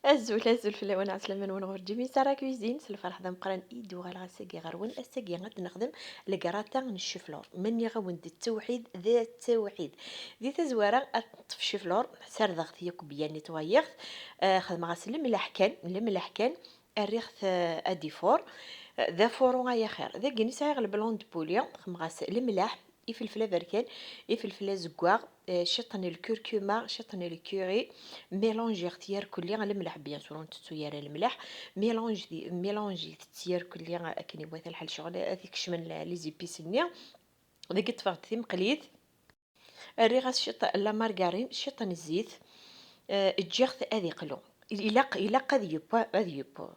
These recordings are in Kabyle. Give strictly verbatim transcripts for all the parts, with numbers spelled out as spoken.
Azul, azul fell-awen, ɛeslama-nwen ɣur Jimmy Sara Cuisine. S lferḥ d ameqqran i d-uɣaleɣ ass-agi ɣer-wen. Ass-agi ad nexdem legrata n cciflur. Ma nniɣ-awen-d d ttewḥid, d ttewḥid. Di tazwara ad teṭṭef cciflur, sardeɣ-t yakk bien nettoyiɣ-t. Eh, xedmeɣ-as lemleḥ kan, lemleḥ kan. Rriɣ-t, eh, ad ifur. Eh, d afuru ay axir. Dagi sɛiɣ le blanc de poulet, xedmeɣ-as lemleḥ, ifelfel aberkan, ifelfel azeggaɣ, eh, ciṭ n lkurkuma, ciṭ n lkuri, mélangiɣ-t yerkulli, lemleḥ bien sûr ur ntettu ara lemleḥ, mélange di-, mélangiɣ-t yerkulli akken iwata lḥal, ccɣel ad ikecmen la-, les épices-nni. Dagi ṭṭfeɣ-d timqlit, rriɣ-as ciṭ n la margarine, ciṭ n zzit, eh, ǧǧiɣ-t ad iqlu. Ilaq, ilaq ad yewwa, ad yewwa.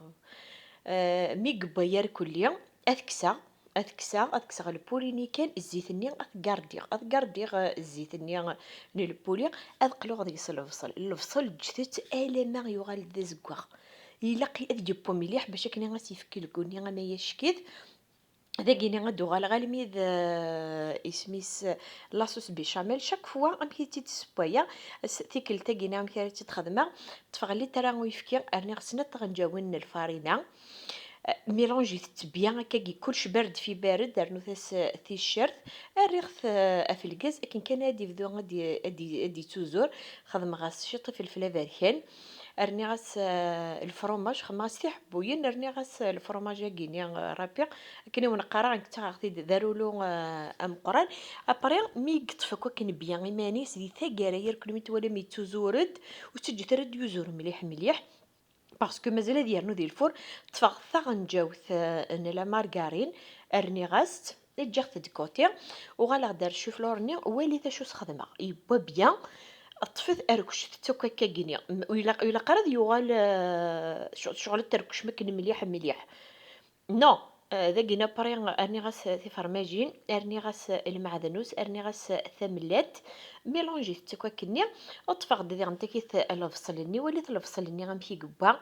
Eh, mi yewwa yerkulli, ad kkseɣ, ad kkseɣ, ad kkseɣ lpuli-nni kan, zzit-nni ad t-gardiɣ, ad gardiɣ, eh, zzit-nni n lpuli, ad qluɣ deg-s lebṣel. Lebṣel ǧǧet-t alama yuɣal d azeggaɣ. Ilaq ad yewwa mliḥ bac akken ad s-yefk lgu-nni ama yack-it. Dagini ad d-uɣaleɣ almi d, eh, isem-is, eh, la sauce béchamel. Chaque fois amek i tt-id-ssewwayeɣ, s-, tikkelt-agi-ni amek ara tt-id-xedmeɣ, ṭṭfeɣ litra n uyefki, rniɣ snat tɣenǧawin n lfarina, eh, mélangiɣ-tt bien akkagi, kullec bared fi bared, rnut-as, eh, ticcert, rriɣ-t, eh, ɣef lgaz akken kan ad d-ibdu ad d-, ad d-, ad d-ittuzur, xedmeɣ-as ciṭ ifelfel aberkan, rniɣ-as, eh, lefromaj, xedmeɣ-as tiḥebbuyin, rniɣ-as, eh, lefromaj-agi-ni, eh, râpé, akken i wen-qqareɣ, nekk ttaɣeɣ-t-id d arulu, eh, ameqqran. Après, mi yeṭṭef akk akken bien iman-is, di taggara, yerkul mi twalam yettuzur-d, ur ttaǧǧet ara ad yuzur mliḥ mliḥ, parce que mazal ad yernu di lfur. Ṭṭfeɣ taɣenǧawt, eh, n la margarine, rniɣ-as-tt, ǧǧiɣ-t de côté, uɣaleɣ-d ar cciflur-nni, walit acu sxedmeɣ, yewwa bien, ṭṭfet, rkectet-t akk akkagi-ni. M-, ur ilaq, ur ilaq ara ad yuɣal, eh, ccɣ-, ccɣel ad terkecem akken mliḥ mliḥ. Non, eh, dagini après rniɣ-as tifermajin, rniɣ-as lmeɛdnus, rniɣ-as tamellalt, mélangiɣ-t akk akkenni, ṭṭfeɣ-d diɣen takit lebṣel-nni, walit lebṣel-nni amek i yewwa.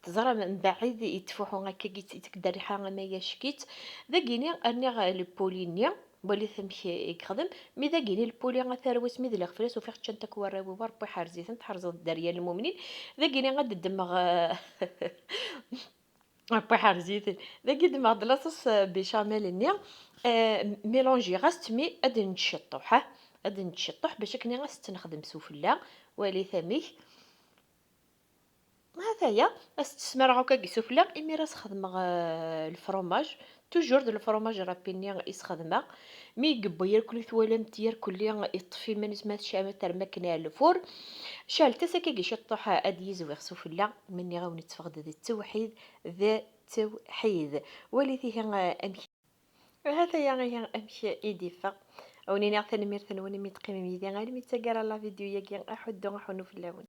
Teẓram, mbaɛid yettfuḥu akkagi, yettak-d rriḥa ama yack-it. Dagini rniɣ lpuli-nni, walit amek i yexdem. Mi dagini lpuli a tarwa-s mi dliɣ fell-as, ufiɣ ččan-t akk warraw-iw, Rebbi ḥerz-iten, tḥerzeḍ dderya n lmumnin. Dagini ad d-ddmeɣ, eh, Rebbi ḥerz-iten. Dagi ddmeɣ-d la sauce, eh, béchamel-nni. Eh, mélangiɣ-as-tt, mi ad nceṭṭuḥ, ah, ad nceṭṭuḥ bac akken ad s-tt-nexdem sufella. Walit amek. Hataya, ad s-tt-smareɣ akk-agi sufella, imir ad s-xedmeɣ, eh, lefromaj. Toujours d lefromaj râpé-nni i s-xedmeɣ. Mi yewwa yerkul, twalam-t yerkul iṭṭef iman-is, ma tecɛam ad terrem akken ar lfur. Ceɛlet-as akkagi ciṭṭuḥ ad yizwiɣ sufella, ma nniɣ-awen itteffeɣ-d d ttewḥid, d ttewḥid. Walit ihi, eh, amek. Hataya ihi amek i d-iffeɣ. A wen-iniɣ tanemmirt-nwen imi d-teqqimem yid-i almi d taggara la vidéo-yagi. Aḥuddu aḥunnu fell-awen.